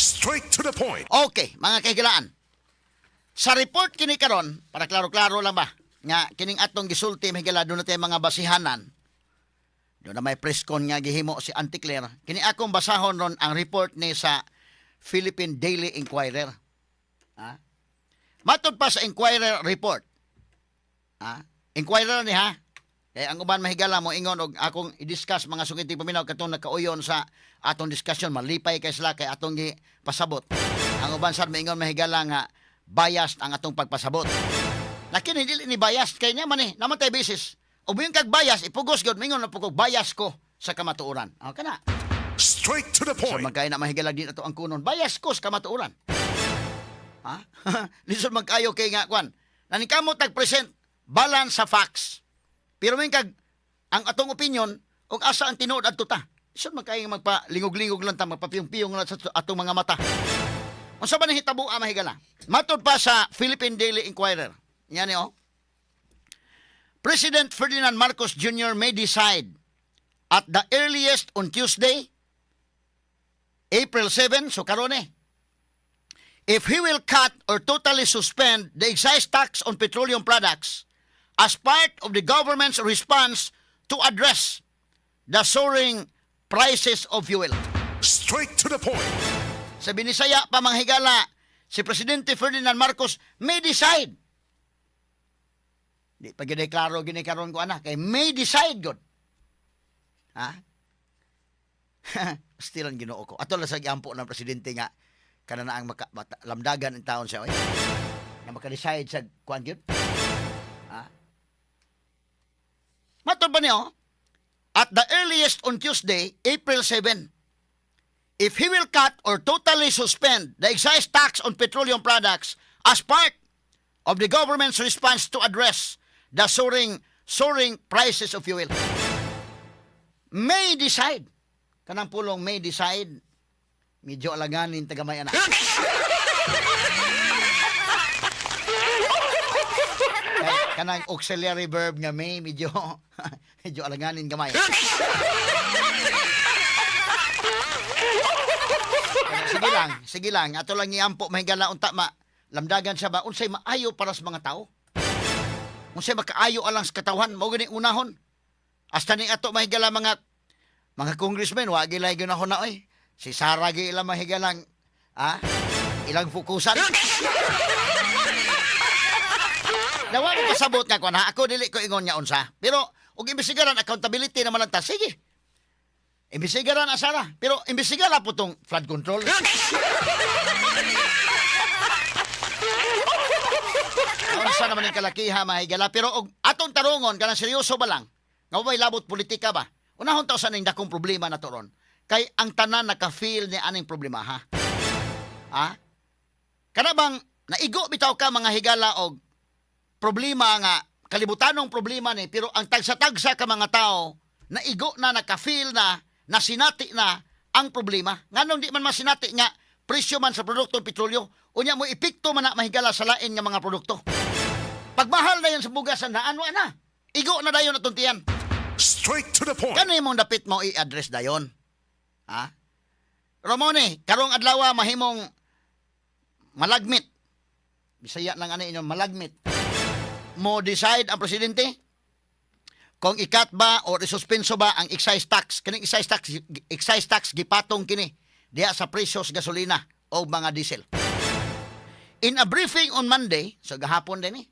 Straight to the point. Okay, mga kahigalaan. Sa report kini karon, para klaro-klaro lang ba, nga kining atong gisulti, mahigala, doon na mga basihanan. Doon na may press con nga gihimo si Auntie Claire. Kini akong basahon ron ang report ni sa Philippine Daily Inquirer. Ha? Matod pa sa Inquirer report. Ha? Inquirer ni ha. Kaya ang uban, mahigala, mo ingon og akong i-discuss, mga sukinting paminaw, katong nakauyon sa atong discussion, malipay kay sila kay atong gipasabot. Ang uban sad moingon, mahigala, nga biased ang atong pagpasabot. Na kini dili ni biased kay niya man eh, naman tay basis. Ug moingon kag bias, ipugos gyud, moingon na pugog bias ko sa kamatuoran. Okay na. Straight to the So point. magkaya na, mahigala, din ato ang kunon. Bias ko sa kamatuoran. Ha? Lisod magkayo kay nga kwan. Naningkamot tag-present balance sa facts. Pero may kag ang atong opinion ug asa ang tinuod adto ta. Lisod magkayo nga magpalingog-lingog lang ta, magpapiyong-piyong lang sa atong mga mata. Unsa ba nahitabo, mahigala? Matod pa sa Philippine Daily Inquirer. Yan ni oh. President Ferdinand Marcos Jr. may decide at the earliest on Tuesday, April 7, so karon eh, if he will cut or totally suspend the excise tax on petroleum products as part of the government's response to address the soaring prices of fuel. Straight to the point. Sa Binisaya pa, mga higala, si Presidente Ferdinand Marcos may decide. Di pa gini klaro gini karon ko ana kay may decide god. Ha? Still ang Ginoo ko. Ato lang sa giampo ng presidente nga kana na ang maka, mata, lamdagan ang taon siya oy. Na maka-decide sa kuan gyud. Ha? Matod ba niyo? At the earliest on Tuesday, April 7, if he will cut or totally suspend the excise tax on petroleum products as part of the government's response to address the soaring prices of fuel. May decide. Kanang pulong "may decide," medyo alanganin tagamay ana. Kay kanang auxiliary verb nga "may," medyo alanganin gamay. Pero sige lang, sige lang. Ato lang iampo, mahigala, unta ma lamdagan siya ba unsay maayo para sa mga tao. Unsay makaayo alang sa katawhan, mao gani unahon. Hasta ning ato, mahigala, mga congressmen wa gilay ginahon na oy. Si Sara gi ilang mahigalang ilang fokusan. Nawa mo pasabot nga kuan ha. Ako dili ko ingon nga unsa. Pero og imbestigaran, accountability naman lang ta. Sige. Imbestigaran ang Sara. Pero imbestigara po tong flood control. Unsa naman ang kalakiha, mahigala. Pero og atong tarungon kanang seryoso ba lang? Nga may labot politika ba? Unahon ta sa ning dakong problema na to ron. Kay ang tanan naka-feel ni aning problema ha. Ha? Kana bang naigo bitaw ka, mga higala, og problema nga kalibutanong problema ni, pero ang tagsa-tagsa ka mga tao naigo na, naka-feel na, nasinati na ang problema? Nganong di man masinati nga presyo man sa produktong petrolyo, unya mo epekto man na, mahigala, sa lain nga mga produkto? Pagmahal na yan sa bugas sa daan, wa na igo na dayon atong tiyan. Straight to the point. Kano imong dapit mo i-address dayon, ha? Ramone, karong adlaw mahimong malagmit. Bisaya lang ani inyong malagmit. Mo decide ang presidente kung i-cut ba or isuspenso ba ang excise tax. Kining excise tax gipatong kini diha sa presyo sa gasolina o mga diesel. In a briefing on Monday, so gahapon din eh,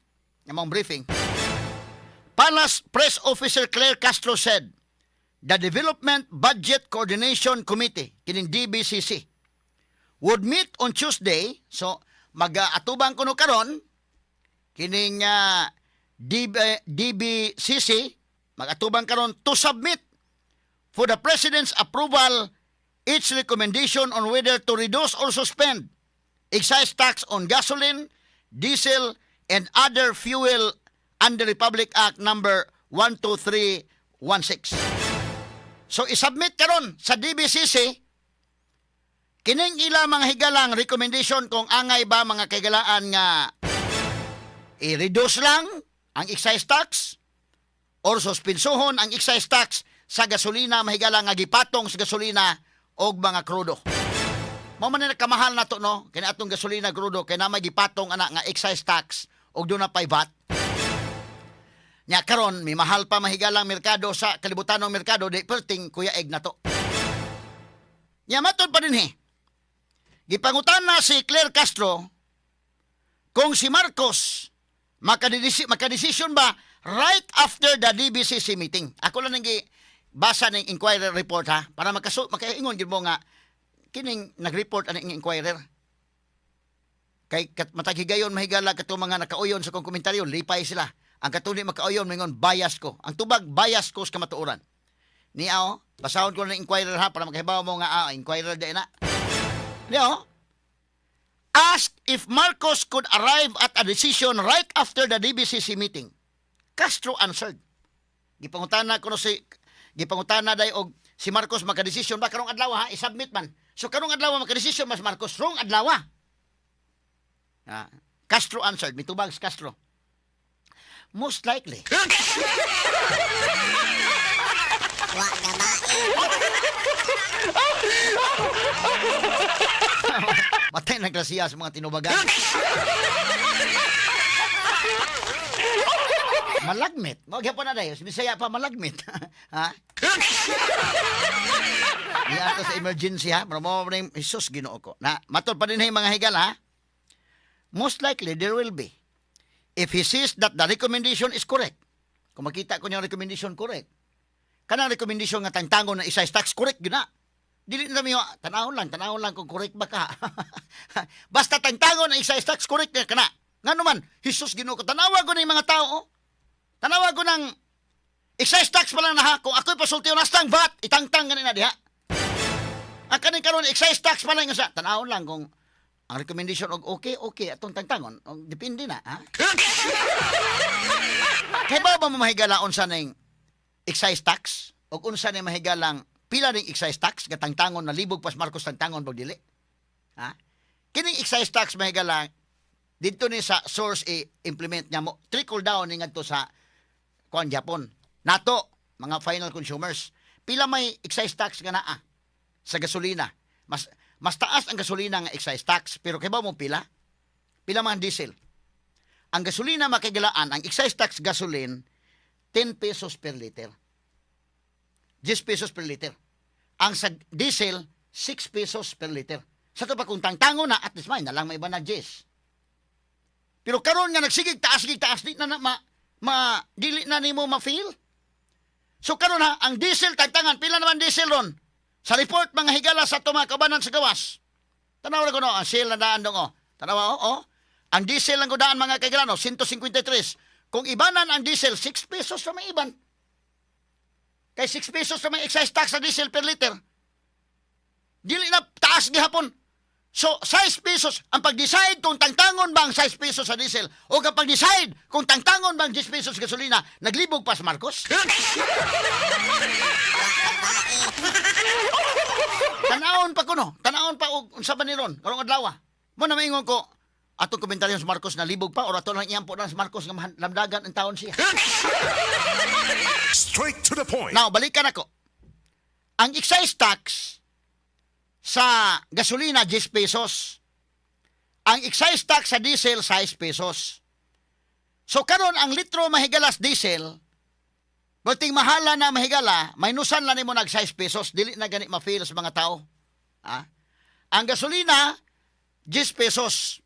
namang briefing, Palace Press Officer Claire Castro said the Development Budget Coordination Committee, kining DBCC, would meet on Tuesday, so mag-atubang kuno karon kining DBCC mag-atubang karon to submit for the President's approval its recommendation on whether to reduce or suspend excise tax on gasoline, diesel, and other fuel under Republic Act number 12316. So isubmit karon sa DBCC kining ila mga higalang recommendation kung angay ba, mga kahigalaan, nga i-reduce lang ang excise tax or suspensuhon ang excise tax sa gasolina, mahigala, nga gipatong sa gasolina og mga krudo. Mao man ni nagkamahal na to, no? Kay atong gasolina, krudo, kay na may gipatong ana nga excise tax ug doon na pay VAT. Nya karon may mahal pa mahigalang merkado sa kalibutanong merkado, di perting kuyaeg na to. Nya matod pa din he. Gipangutan na si Claire Castro kung si Marcos makadesisyon ba right after the DBCC meeting. Ako lang nang basa ng Inquirer report ha, para makaingon gid mo nga kining nag-report ani ng Inquirer. Kay kat matag higayon, mahigala, kato mga nakauyon sa kong komentaryo, lipay sila. Ang katong di makauyon mingon bias ko. Ang tubag, bias ko sa kamatuoran. Niya oh, basahon ko ng Inquirer ha, para makahibaw mo nga Inquirer di na. Niya oh. Asked if Marcos could arrive at a decision right after the DBCC meeting, Castro answered. Gipangutana ko no si gipangutana day og si Marcos makadesisyon ba karong adlaw ha, i-submit man. So karong adlaw makadesisyon mas Marcos rong adlaw. Ah, Castro answered, mitubag si Castro. "Most likely." Wa na ba? Matay ng grasya sa mga tinubagan. Malagmit. Mao gyapon na dayon. Bisaya pa malagmit. Ha? Niya sa emergency ha. Pero mo rin, Jesus, Ginoo ko. Na, matod pa din mga higala ha. "Most likely there will be. If he sees that the recommendation is correct." Kung makita ko niyang recommendation correct. Kanang recommendation nga tangtangon na excise tax, correct gyud na. Dili na mi tanawon lang kung correct ba ka. Basta tangtangon na excise tax, correct na kana. Ngano man, Jesus, Ginoo ko, tanawa ko ng mga tao. Oh. Tanawa ko ng excise tax pa lang na ha. Kung ako'y pasulti hastang VAT, itangtang gani na diha. Ang kaning karon excise tax pa lang sa tanawon lang kung ang recommendation og okay, okay atong tangtangon, og depende na ha. Kay ba mo mahigala unsa ning excise tax? Og unsa ning mahigalang pila ning excise tax nga tangtangon na libog pas Marcos tangtangon bag dili? Ha? Kining excise tax, mahigala, didto ni sa source i-implement niya mo trickle down ni ngadto sa kuan Japon. Nato mga final consumers, pila may excise tax nga naa sa gasolina? Mas mas taas ang gasolina nga excise tax, pero kay ba mo pila? Pila man ang diesel? Ang gasolina, makigalaan, ang excise tax gasoline 10 pesos per liter. 10 pesos per liter. Ang sa diesel 6 pesos per liter. Sa to pa kung tangtango na, at least may na lang may iba na 10. Pero karon nga nagsigig taas, sige taas, di na, na ma, ma dili na nimo ma-feel. So karon ha, ang diesel tangtangan, pila naman diesel ron? Sa report, mga higala, sa ato mga kabanan sa gawas. Tanaw ra ko no, ang sale na daan dong oh. Tanawa oh, oh. Ang diesel lang ko daan, mga kaigalano, 153. Kung ibanan ang diesel, 6 pesos sa may iban. Kay 6 pesos sa may excise tax sa diesel per liter. Dili na taas gihapon. So, 6 pesos, ang pag-decide kung tangtangon ba ang 6 pesos sa diesel o ang pag-decide kung tangtangon ba ang 10 pesos sa gasolina, naglibog pa sa Marcos? Tanawon pa kuno, tanawon pa og unsa ba ni ron karong adlaw. Mo na maingon ko atong komentaryo sa Marcos na libog pa or ato lang iyang po na sa Marcos nga lamdagan ang taon siya. Straight to the point. Now, balikan ako. Ang excise tax sa gasolina, 10 pesos. Ang excise tax sa diesel, 6 pesos. So karon ang litro, mahigalas, diesel, bating mahala na, mahigala, minusan lang nimo nag 6 pesos, dili na gani ma-feel sa mga tao. Ha? Ang gasolina 10 pesos.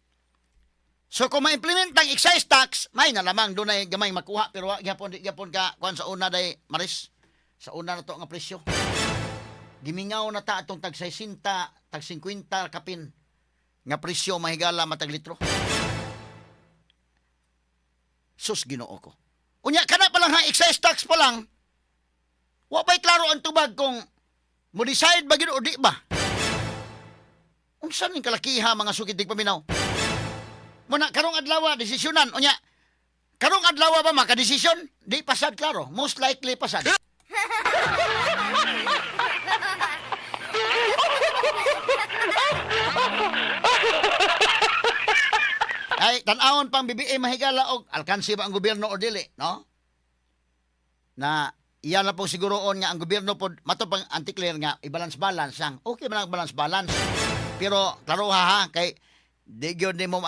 So kung ma-implement ang excise tax, may na lamang doon ay gamay makuha, pero wa gyapon, di gyapon ka kuan sa una day maris. Sa una na to nga presyo. Gimingaw na ta atong tag 60, tag 50 kapin nga presyo, mahigala, matag litro. Sus, Ginoo ko. Unya kana pa lang ha, excise tax pa lang. Wa pa'y klaro ang tubag kung mo decide ba gyud o di ba. Unsa ning kalakiha, mga sukid paminaw? Muna karong adlaw desisyonan unya. Karong adlaw ba makadesisyon? Di pasad klaro. Most likely pasad. Ay, tan-awon pang BBM, mahigala, og alkansi ba ang gobyerno o dili, no? Na iya na po siguroon nga ang gobyerno pod mato pang anti-clear nga i-balance-balance ang okay man ang balance-balance. Pero klaro ha, ha kay di gyud nimo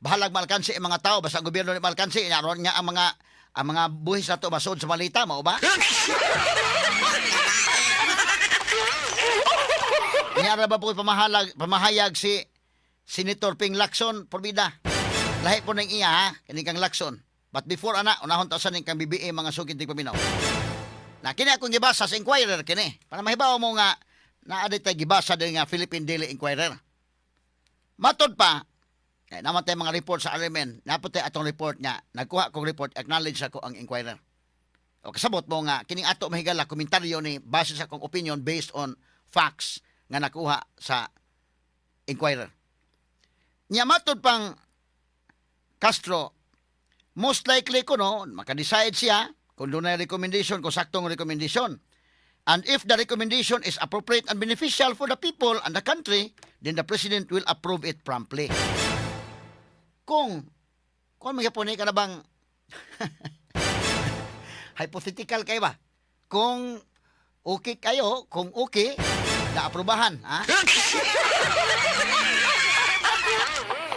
bahalag maalkansi ang mga tao basta ang gobyerno ni maalkansi aron nga ang mga buhis nato masud sa malita mao ba? Niara ba po pamahayag si Senator Ping Lacson porbida. Lahi po ning iya ha, kini kang Lacson. But before ana, unahon ta sa ning kang BBM, mga sukid tigpaminaw. Na kini akong gibasa sa Inquirer kini. Para mahibaw mo nga naa diay tay gibasa din nga Philippine Daily Inquirer. Matod pa, kay naman tay mga report sa RMN, naa pod tay atong report nga, nagkuha kong report, acknowledge ako ang Inquirer. O kasabot mo nga, kining ato mahigala, komentaryo ni base sa akong opinion based on facts nga nakuha sa Inquirer. Nya matod pang Castro, most likely ko no, makadecide siya kung doon na recommendation, kung saktong recommendation. And if the recommendation is appropriate and beneficial for the people and the country, then the President will approve it promptly. Kung magyapon ka na bang hypothetical kay ba? Kung okay kayo, kung okay, naaprubahan, ha?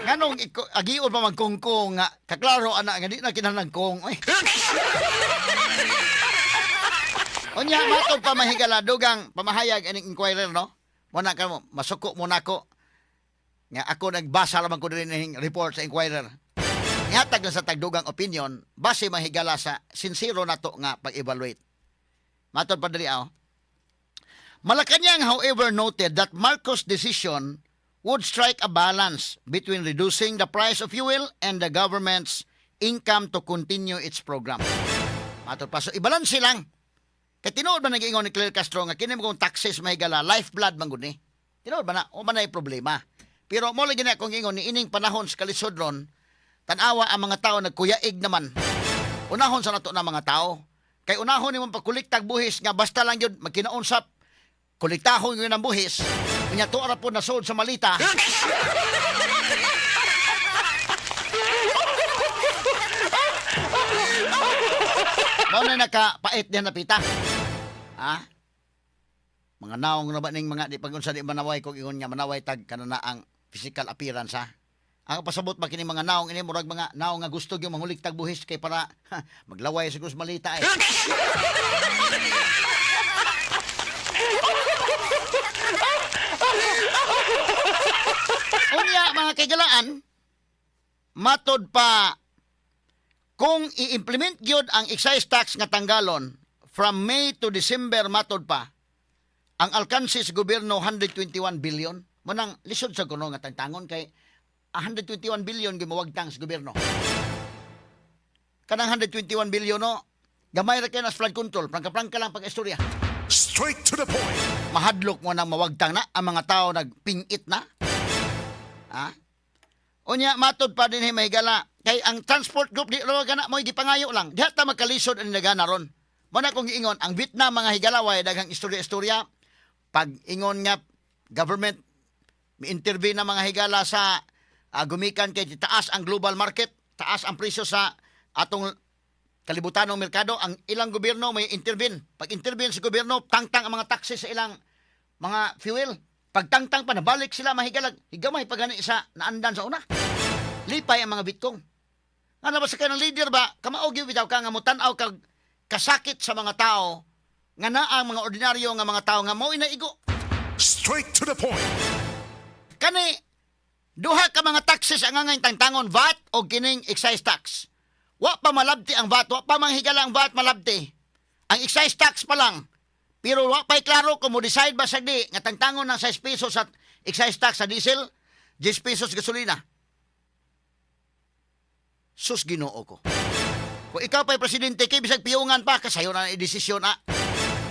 Nganong agion pa magkungkong nga kaklaro ana nga di na kinahanglan kong oy. Unya matod pa mahigala dugang pamahayag ining Inquirer no. Mo na kamo masuko mo nako nga ako nagbasa lamang ko diri ning report sa Inquirer. Nihatag lang sa tagdugang opinion base mahigala sa sincero nato nga pag-evaluate. Matod pa diri aw. Malacanang, however, noted that Marcos' decision would strike a balance between reducing the price of fuel and the government's income to continue its program. Matod pa, so ibalanse lang. Kay tinuod ba nag-ingon ni Claire Castro nga kini kung taxes mahigala, lifeblood man gud ni. Tinuod ba na? O man na problema. Pero mo lagi na akong ingon ni ining panahon sa kalisod ron, tan-awa ang mga tao nagkuyaig naman. Unahon sa nato na mga tao. Kay unahon nimo pagkuliktag buhis nga basta lang yun magkinaunsap kolektahon yun ang buhis. Unya tuwa ra po nasod sa malita. Mao na nakapait niya napita. Ha? Mga naong na ba ning mga di pag-unsa di manaway kung ingon nga manaway tag kanana ang physical appearance ha. Ang pasabot ba kini mga naong ini murag mga naong nga gusto gyud manguliktag buhis kay para ha, maglaway sa krus malita eh. Unya mga kaigalaan, matod pa kung i-implement gyud ang excise tax nga tanggalon from May to December, matod pa ang alkansi sa gobyerno 121 billion. Manang lisod sa kuno nga tangtangon kay 121 billion gimawagtang sa gobyerno. Kanang 121 billion no, gamay ra kay nas flood control, prangka-prangka lang pag-istorya. Straight to the point. Mahadlok mo nang mawagtang na ang mga tao nagpingit na. Ha? Unya matod pa din mahigala kay ang transport group di raw gana mo gipangayo lang. Diha ta magkalisod ang nagana ron. Mo na kong giingon ang Vietnam mga higala way daghang istorya-istorya pag ingon nga government mi-intervene na mga higala sa gumikan kay taas ang global market, taas ang presyo sa atong kalibutanong merkado, ang ilang gobyerno may intervene. Pag intervene sa gobyerno, tangtang ang mga taxes sa ilang mga fuel. Pag tangtang pa, nabalik sila mahigalag. Higamay pa gani sa naandan sa una. Lipay ang mga Vietcong. Nga na ba sa kanang leader ba, kamao gyud bitaw ka nga mutan-aw kag kasakit sa mga tao, nga naa ang mga ordinaryo nga mga tao nga mao inaigo. Straight to the point. Kani duha ka mga taxes ang angay tangtangon, VAT o kining excise tax. Wa pa malabti ang VAT, wa pa manghigala ang VAT malabti. Ang excise tax pa lang. Pero wa pa'y klaro kung mo decide ba sa di nga tangtangon ng 6 pesos sa excise tax sa diesel, 10 pesos gasolina. Sus Ginoo ko. Kung ikaw pa'y presidente kay bisag piyungan pa kasayo na ang desisyon ah.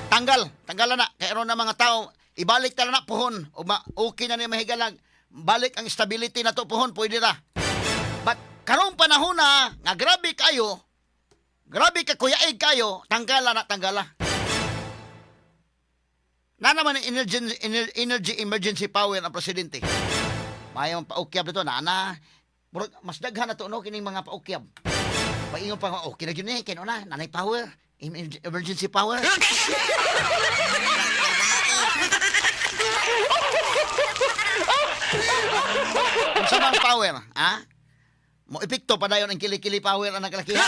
Tanggal, tanggalan na kay aron na mga tao ibalik ta na puhon o ma, okay na ni mahigalag balik ang stability na to puhon pwede ra. But karong panahon na nga grabe kayo, grabe ka kuyaig kayo, tanggala na tanggala. Na naman ang energy emergency power ang presidente. Mayo ang paukyab nito na na murag mas daghan na to no kining mga paukyab. Paingon pa nga, okay na yun eh, kaya na, nanay power, emergency power. Unsa man power, ha? Mo epekto pa dayon ang kilikili power ang kalakihan.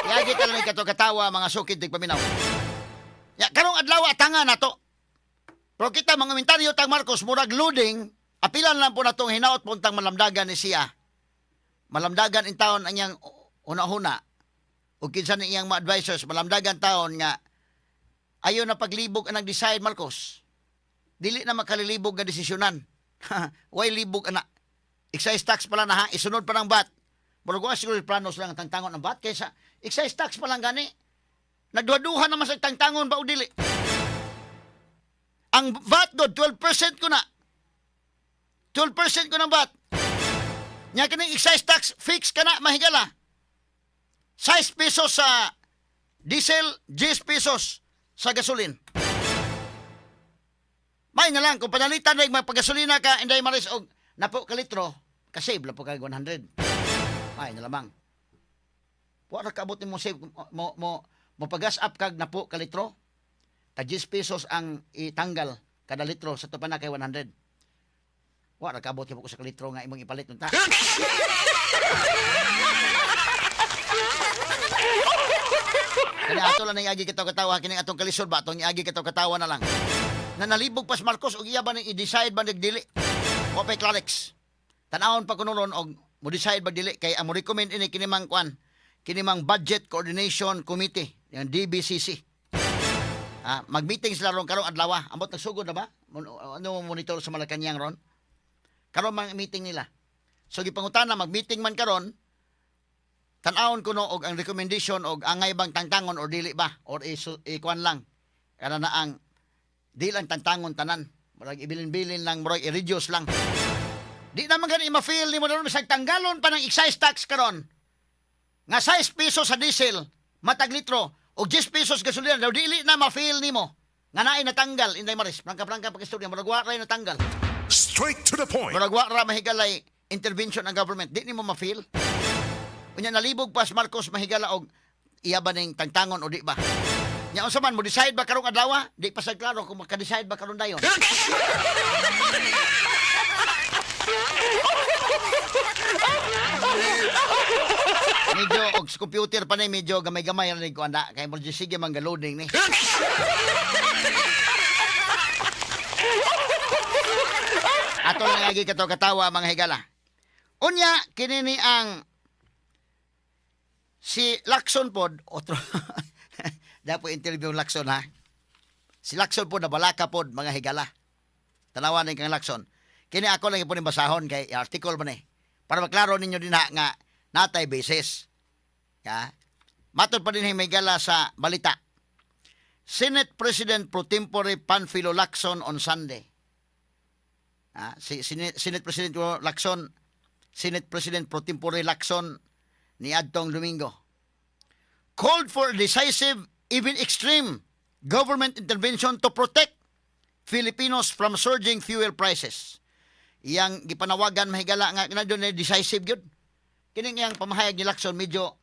Yagi ka lang kato katawa, mga sukid tigpaminaw. Ya, karong adlaw tanga nato. Pero kita mga komentaryo tang Marcos murag loading, apilan lang po natong hinaot puntang malamdagan ni siya. Malamdagan in taon ang iyang una-huna. O kinsa ni iyang mga advisors, malamdagan taon nga ayo na paglibog ang nag-decide Marcos. Dili na makalilibog nga desisyonan. Way libog ana. Excise tax pala na ha, isunod pa ng VAT. Murag wa siguro planos lang ang tangtangon ng VAT kaysa excise tax pa lang gani. Nagduhaduha naman sa tangtangon ba o dili? Ang VAT do 12% ko na. 12% ko ng VAT. Nya kining excise tax fix ka na mahigala. 6 pesos sa diesel, 10 pesos sa gasolin. May na lang, kung panalitan na magpagasolina ka, Inday Maris, og napo ka litro, kasave lang po kay 100. May na lamang. Wa ra kaabot nimo save mo pagas up kag napo ka litro. Ta 10 pesos ang itanggal kada litro sa tupa na kay 100. Wa ra kaabot ko sa litro nga imong ipalit unta. Kani ato lang nang iagi kataw katawa kini atong kalisod ba atong iagi kataw katawa na lang. Na nalibog pas Marcos og iya ba ning i-decide ba nagdili? Wa pay Clarix. Tan-awon pa kuno ron og mo decide ba dili kay ang mo recommend ini kini mang kwan kini mang Budget Coordination Committee, yung DBCC. Ah, mag-meeting sila ron karong adlaw. Ambot nagsugod na ba? Ano mo monitor sa Malacañang ron? Karon mang meeting nila. So gipangutana mag-meeting man karon, tan-awon kuno og ang recommendation og angay bang tangtangon or dili ba or ikuan lang. Kana na ang di lang tangtangon tanan. Murag ibilin-bilin lang, murag i-reduce lang. Di naman gani ma-feel nimo ron bisag tanggalon pa ng excise tax karon. Nga 6 pesos sa diesel matag litro og 10 pesos gasolina daw dili na ma-feel nimo. Nga naay natanggal, Inday Maris. Prangka-prangka pag-istorya, murag wa ray natanggal. Straight to the point. Murag wa ra mahigalay intervention ang government. Di nimo ma-feel. Unya nalibog pa si Marcos mahigala og iya ba ning tangtangon o di ba? Nya unsa man mo decide ba karong adlaw? Di pa sad klaro kung maka-decide ba karon dayon. Medyo og sa computer pa ni medyo gamay-gamay ra ni ko ana kay mo sige man loading ni. Ato lang agi kato katawa, mga higala. Unya kini ni ang si Lacson pod otro dapo interview Lacson ha. Si Lacson pod nabalaka pod, mga higala. Tanawan ni kang Lacson. Kini ako lang ipon basahon kay article man eh. Para maklaro ninyo din ha nga natay basis. Ya. Matod pa din may gala sa balita. Senate President Pro Tempore Panfilo Lacson on Sunday. Ah, si Senate President Lacson, Senate President Pro Tempore Lacson niadtong Domingo called for decisive, even extreme government intervention to protect Filipinos from surging fuel prices. Iyang gipanawagan, mahigala, nga na doon decisive gyud. Kining iyang pamahayag ni Lacson medyo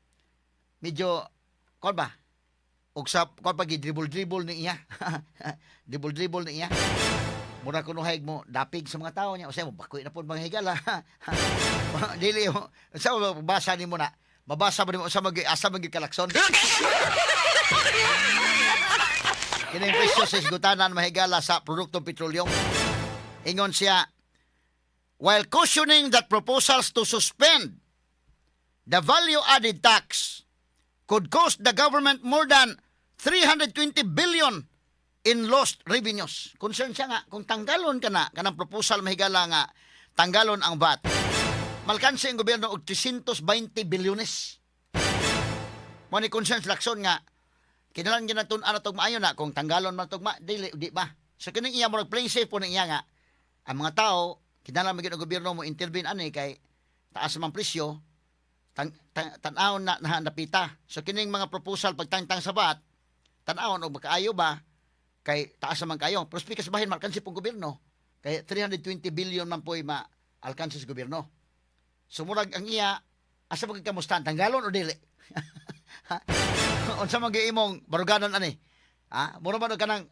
medyo kon ba? Og sa kon pa dribble dribble ni iya. Dribble dribble ni iya. Mura kuno hayag mo dapig sa mga tao niya. Usa mo bakoy na pud, mga higala. Dili mo sa mabasa nimo na. Mabasa ba nimo sa mag asa mag ka Lacson? Kini presyo sa hisgutanan, mahigala, sa produktong petroleum. Ingon siya, while cautioning that proposals to suspend the value-added tax could cost the government more than 320 billion in lost revenues. Concern siya nga, kung tanggalon ka na, kanang proposal, mahigala, nga tanggalon ang VAT, malkansi ang gobyerno og 320 bilyones. Mo ni concern si Lacson nga, kinahanglan gyud natun-an na maayo na kung tanggalon man tug ma dili di ba. So kining iya murag playing safe po ni iya nga ang mga tao kinahanglan man gyud ang gobyerno mo intervene ani kay taas man presyo tan-awon na, na napita. So kining mga proposal pagtangtang sa VAT, tan-awon og makaayo ba kay taas naman kayo. Pero speaker sa bahin malkansi pong gobyerno kay 320 billion man po'y ma alkansi sa gobyerno. So murag ang iya asa man kamustahan, tanggalon o dili? Unsa man gyud imong baruganan ani? Ha? Mura ba no kanang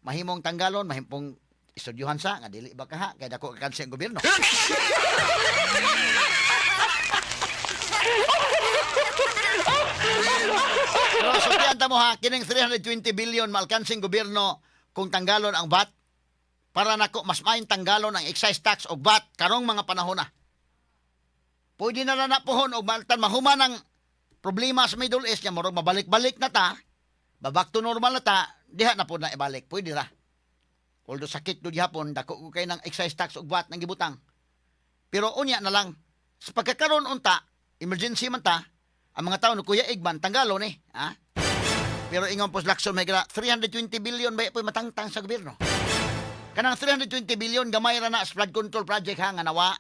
mahimong tanggalon, mahimong istudyuhan sa nga dili ba kaha kay dako kakansi ang gobyerno. Pero sultian ta mo ha, kining 320 billion maalkansing gobyerno kung tanggalon ang VAT. Para nako mas maayong tanggalon ang excise tax o VAT karong mga panahon na. Pwede na lang na pohon og maltan mahuman ang problema sa Middle East nga murag mabalik-balik na ta, ba-back to normal na ta, diha na po na ibalik. Pwede ra. Although sakit do gihapon, dako ko kay ng excise tax ug VAT nang gibutang. Pero unya na lang, sa pagkakaroon unta, emergency man ta, ang mga tao no kuya igman tanggalon eh, ha? Pero ingon po sa Lacson, may 320 billion ba po matangtang sa gobyerno? Kanang 320 billion gamay ra na sa flood control project ha nga nawa.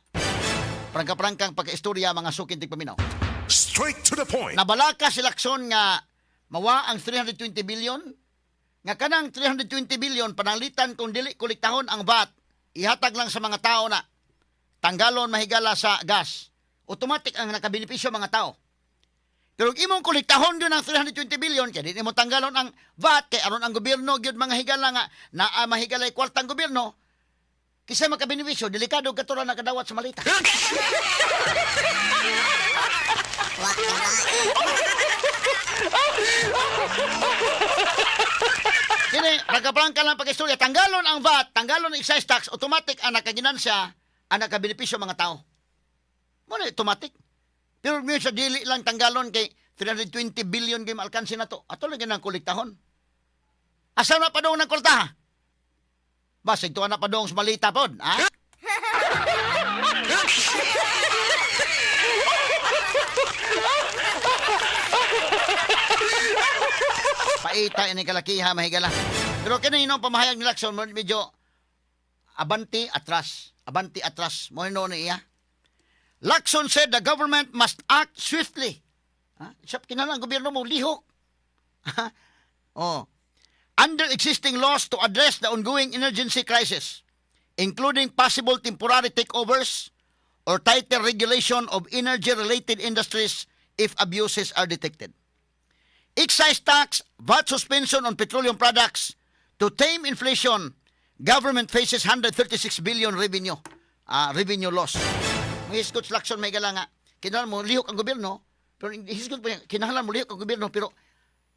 Prangka-prangkang pagkaistorya mga sukin tigpaminaw. Straight to the point. Nabalaka si Lacson nga mawa ang 320 billion nga kanang 320 billion pananglitan kung dili kolektahon ang VAT, ihatag lang sa mga tao na tanggalon mahigala sa gas. Automatic ang nakabenepisyo mga tao. Pero kung imong kolektahon yun ang 320 billion, kaya di mo tanggalon ang VAT, kay aron ang gobyerno gyud mga higala nga naa mahigalay kwartang gobyerno, kisa makabenepisyo, delikado katura nakadawat sa malita. Wa gabae. Kini, pagkaprangka lang pag-istorya, tanggalon ang VAT, tanggalon ang excise tax, automatic ang nakaginansya, ang nakabenepisyo mga tao. Muna, automatic. Pero ngayon sa dili lang tanggalon kay 320 billion kay maalkansi na to. Ato lang ang kolektahon. Asa na pa doon ang kwarta? Basig tuwa na pa doon sa malita pod, ha? Paita ini kalakiha mahigala. Pero kini no pamahayag ni Lacson medyo abanti atras, abanti atras mo no niya. Lacson said the government must act swiftly. Ha? Sa kinahanglan ang gobyerno mo lihok. Ha? Oh. Under existing laws to address the ongoing emergency crisis, including possible temporary takeovers or tighter regulation of energy-related industries if abuses are detected. Excise tax, VAT suspension on petroleum products to tame inflation. Government faces 136 billion revenue loss. Mahisgot sa Lacson may nga. Kinahanglan mo lihok ang gobyerno, pero hisgot pa niya, kinahanglan mo lihok ang gobyerno pero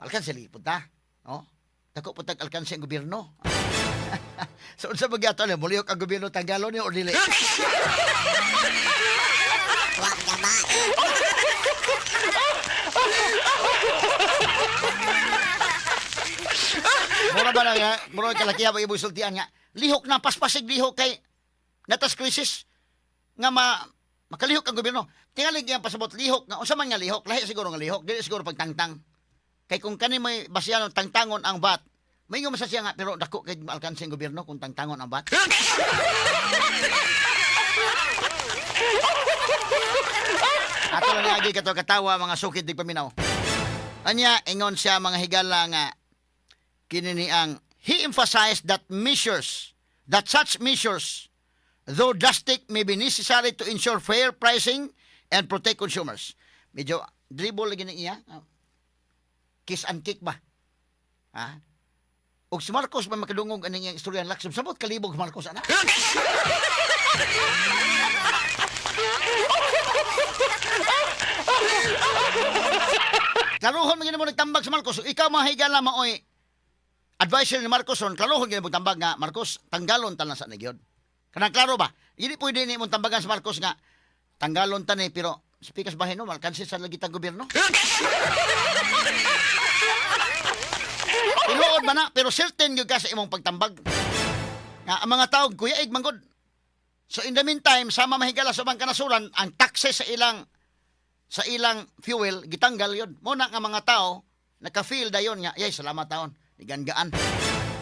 alkanse lipod ta. No? Dako po tag alkanse ang gobyerno. So unsa ba gyud mo lihok ang gobyerno, tanggalon niyo or dili? Wa gabae. Mura ba na nga, mura kalakiha ba ibong sultian nga, lihok na, paspasig lihok kay natas krisis nga makalihok ang gobyerno. Tingali nga pasabot lihok nga, unsa man nga lihok, lahi siguro nga lihok, dili siguro pagtangtang. Kay kung kani may basihan ng tangtangon ang VAT, may nga siya nga, pero dako kay maalkanse ang gobyerno kung tangtangon ang VAT. Ato lang agi kato katawa mga sukid di paminaw. Anya, ingon siya mga higala nga kini ni ang he emphasized that such measures, though drastic, may be necessary to ensure fair pricing and protect consumers. Medyo dribble lagi ni iya. Kiss and kick ba? Ha? Og si Marcos ba makadungog aning iyang istorya ng Lacson? Sabot kalibog si Marcos ana. Klarohon man gid mo nagtambag sa Marcos. Ikaw mga higala maoy advisor ni Marcos on klarohon gid mo tambag nga Marcos tanggalon ta lang sa nagyod. Kanang klaro ba? Hindi pwede ni mong tambagan sa Marcos nga tanggalon ta ni pero sa pikas bahin no malkansi sa lagi tang gobyerno. Tinuod ba na pero certain gyud ka sa imong pagtambag. Nga ang mga tao kuyaig man gud. So in the meantime, sama mahigala sa ubang kanasuran, ang taxes sa ilang fuel gitanggal yun. Muna nga mga tao naka-feel dayon nga, yay salamat taon, nigangaan.